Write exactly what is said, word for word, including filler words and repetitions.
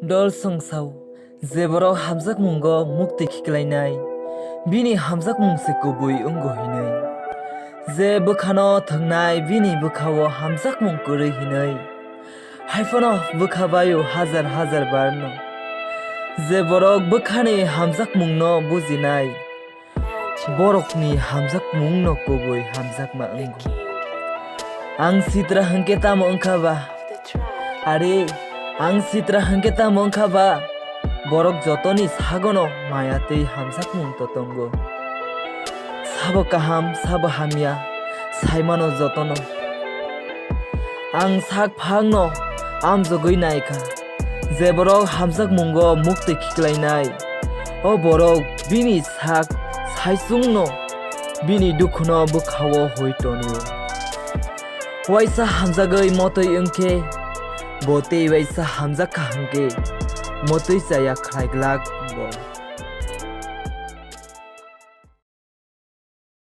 Dol swngsao, je borok hamjakmungo mukti khiklainai, bini hamjakmung se kubui wngo hinwi. Je bwkhano thwngnai, bini bwkhao hamjakmung kwrwi hinwi. Haiphano bwkha baio hajar hajar barno. Je borok bwkhani hamjakmungno bujinai, borokni hamjakmungno kubui hamjakma wngo. Ang sitra hwnkhe tamo wngkha ba? Are, ang sitra hwnkhe tamo wngkha ba? Borok jotoni sagono maya tei hamjakmung to tongo. Sabo kaham, sabo hamya, saimano jotono. Ang sak phangno amjogwi naikha, je borok hamjakmungo mukti khiklainai, o borok bini sak saichungno, bini dukhuno bwkhao hoi tonio. Waisa hamjagwi motwi wngkhe, bo tei waisa hamjakha hwnkhe motwi chaya khlai glak bo.